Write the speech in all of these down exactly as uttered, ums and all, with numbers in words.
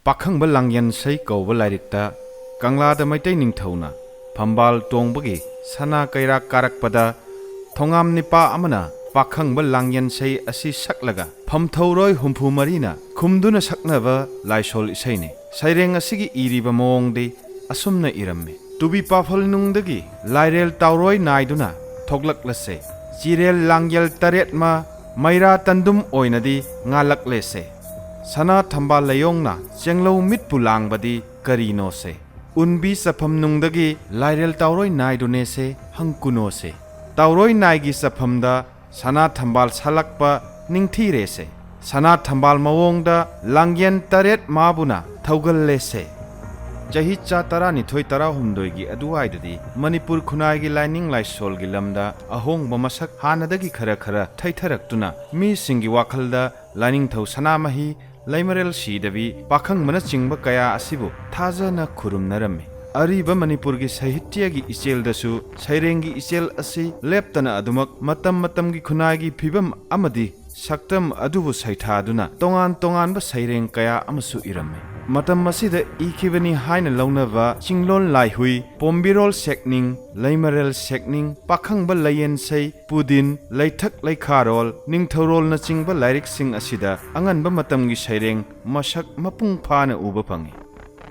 ꯄꯥꯈꯪꯕ ꯂꯥꯡꯌꯦꯟꯁꯩ ꯀꯧꯕ ꯂꯥꯏꯔꯤꯛꯇ ꯀꯪꯂꯥꯗ ꯃꯩꯇꯩ ꯅꯤꯡꯊꯧꯅ ꯐꯝꯕꯥꯜ ꯇꯣꯡꯕꯒꯤ ꯁꯅꯥ ꯀꯩꯔꯥꯛ ꯀꯥꯔꯛꯄꯗ ꯊꯣꯉꯥꯝ ꯅꯤꯄꯥ ꯑꯃꯅ ꯄꯥꯈꯪꯕ ꯂꯥꯡꯌꯦꯟꯁꯩ ꯑꯁꯤ ꯁꯛꯂꯒ ꯐꯝꯊꯧꯔꯣꯏ ꯍꯨꯝꯐꯨ ꯃꯔꯤꯅ ꯈꯨꯝꯗꯨꯅ ꯁꯛꯅꯕ ꯂꯥꯏꯁꯣꯜ ꯏꯁꯩꯅꯤ꯫ ꯁꯩꯔꯦꯡ ꯑꯁꯤꯒꯤ ꯏꯔꯤꯕ ꯃꯑꯣꯡꯗꯤ ꯑꯁꯨꯝꯅ ꯏꯔꯝꯃꯤ꯫ ꯇꯨꯕꯤ ꯄꯥꯐꯜ ꯅꯨꯡꯗꯒꯤ ꯂꯥꯏꯔꯦꯜ ꯇꯥꯎꯔꯣꯏ ꯅꯥꯏꯗꯨꯅ ꯊꯣꯛꯂꯛꯂꯁꯦ꯫ ꯆꯤꯔꯦꯜ ꯂꯥꯡꯌꯦꯜ ꯇꯔꯦꯠꯃ ꯃꯩꯔꯥ ꯇꯟꯗꯨꯝ ꯑꯣꯏꯅꯗꯤ ꯉꯥꯜꯂꯛꯂꯦꯁꯦ꯫ ꯁꯅꯥ ꯊꯝꯕꯥꯜ ꯂꯩꯌꯣꯡꯅ ꯆꯦꯡꯂꯧ ꯃꯤꯠꯄꯨ ꯂꯥꯡꯕꯗꯤ ꯀꯔꯤꯅꯣꯁꯦ꯫ ꯎꯟꯕꯤ ꯆꯐꯝ ꯅꯨꯡꯗꯒꯤ ꯂꯥꯏꯔꯦꯜ ꯇꯥꯎꯔꯣꯏ ꯅꯥꯏꯗꯨꯅꯦꯁꯦ ꯍꯪꯀꯨꯅꯣꯁꯦ꯫ ꯇꯥꯎꯔꯣꯏ ꯅꯥꯏꯒꯤ ꯆꯐꯝꯗ ꯁꯅꯥ ꯊꯝꯕꯥꯜ ꯁꯥꯠꯂꯛꯄ ꯅꯤꯡꯊꯤꯔꯦꯁꯦ꯫ ꯁꯅꯥ ꯊꯝꯕꯥꯜ ꯃꯑꯣꯡꯗ ꯂꯥꯡꯌꯦꯟ ꯇꯔꯦꯠ ꯃꯥꯕꯨꯅ ꯊꯧꯒꯜꯂꯦꯁꯦ꯫ ꯆꯍꯤ ꯆꯥ ꯇꯔꯥꯅꯤꯊꯣꯏ ꯇꯔꯥꯍꯨꯝꯗꯣꯏꯒꯤ ꯑꯗꯨꯋꯥꯏꯗꯗꯤ ꯃꯅꯤꯄꯨꯔ ꯈꯨꯟꯅꯥꯏꯒꯤ ꯂꯥꯏꯅꯤꯡ ꯂꯥꯏꯁꯣꯜꯒꯤ ꯂꯝꯗ ꯑꯍꯣꯡꯕ ꯃꯁꯛ ꯍꯥꯟꯅꯗꯒꯤ ꯈꯔ ꯈꯔ ꯊꯩꯊꯔꯛꯇꯨꯅ ꯃꯤꯁꯤꯡꯒꯤ ꯋꯥꯈꯜꯗ ꯂꯥꯏꯅꯤꯡꯊꯧ ꯁꯅꯥꯃꯍꯤ, ꯂꯩꯃꯔꯦꯜ ꯁꯤꯗꯕꯤ, ꯄꯥꯈꯪꯕꯅꯆꯤꯡꯕ ꯀꯌꯥ ꯑꯁꯤꯕꯨ ꯊꯥꯖꯅ ꯈꯨꯔꯨꯝꯅꯔꯝꯃꯤ꯫ ꯑꯔꯤꯕ ꯃꯅꯤꯄꯨꯔꯒꯤ ꯁꯥꯍꯤꯇ꯭ꯌꯒꯤ ꯏꯆꯦꯜꯗꯁꯨ ꯁꯩꯔꯦꯡꯒꯤ ꯏꯆꯦꯜ ꯑꯁꯤ ꯂꯦꯞꯇꯅ ꯑꯗꯨꯃꯛ ꯃꯇꯝ ꯃꯇꯝꯒꯤ ꯈꯨꯟꯅꯥꯏꯒꯤ ꯐꯤꯕꯝ ꯑꯃꯗꯤ ꯁꯛꯇꯝ ꯑꯗꯨꯕꯨ ꯁꯩꯊꯥꯗꯨꯅ ꯇꯣꯉꯥꯟ ꯇꯣꯉꯥꯟꯕ ꯁꯩꯔꯦꯡ ꯀꯌꯥ ꯑꯃꯁꯨ ꯏꯔꯝꯃꯤ꯫ ꯃꯇꯝ ꯑꯁꯤꯗ ꯏꯈꯤꯕꯅꯤ ꯍꯥꯏꯅ ꯂꯧꯅꯕ ꯆꯤꯡꯂꯣꯟ ꯂꯥꯏꯍꯨꯏ, ꯄꯣꯝꯕꯤꯔꯣꯜ ꯁꯦꯛꯅꯤꯡ, ꯂꯩꯃꯔꯦꯜ ꯁꯦꯛꯅꯤꯡ, ꯄꯥꯈꯪꯕ ꯂꯩꯌꯦꯟꯁꯩ, ꯄꯨꯗꯤꯟ, ꯂꯩꯊꯛ ꯂꯩꯈꯥꯔꯣꯜ, ꯅꯤꯡꯊꯧꯔꯣꯜꯅꯆꯤꯡꯕ ꯂꯥꯏꯔꯤꯛꯁꯤꯡ ꯑꯁꯤꯗ ꯑꯉꯟꯕ ꯃꯇꯝꯒꯤ ꯁꯩꯔꯦꯡ ꯃꯁꯛ ꯃꯄꯨꯡ ꯐꯥꯅ ꯎꯕ ꯐꯪꯏ꯫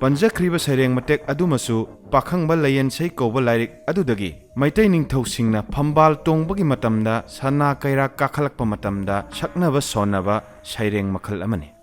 ꯄꯟꯖꯈ꯭ꯔꯤꯕ ꯁꯩꯔꯦꯡ ꯃꯇꯦꯛ ꯑꯗꯨꯃꯁꯨ ꯄꯥꯈꯪꯕ ꯂꯩꯌꯦꯟꯁꯩ ꯀꯧꯕ ꯂꯥꯏꯔꯤꯛ ꯑꯗꯨꯗꯒꯤ ꯃꯩꯇꯩ ꯅꯤꯡꯊꯧꯁꯤꯡꯅ ꯐꯝꯕꯥꯜ ꯇꯣꯡꯕꯒꯤ ꯃꯇꯝꯗ ꯁꯅꯥ ꯀꯩꯔꯥꯛ ꯀꯥꯈꯠꯂꯛꯄ ꯃꯇꯝꯗ ꯁꯛꯅꯕ ꯁꯣꯟꯅꯕ ꯁꯩꯔꯦꯡ ꯃꯈꯜ ꯑꯃꯅꯤ꯫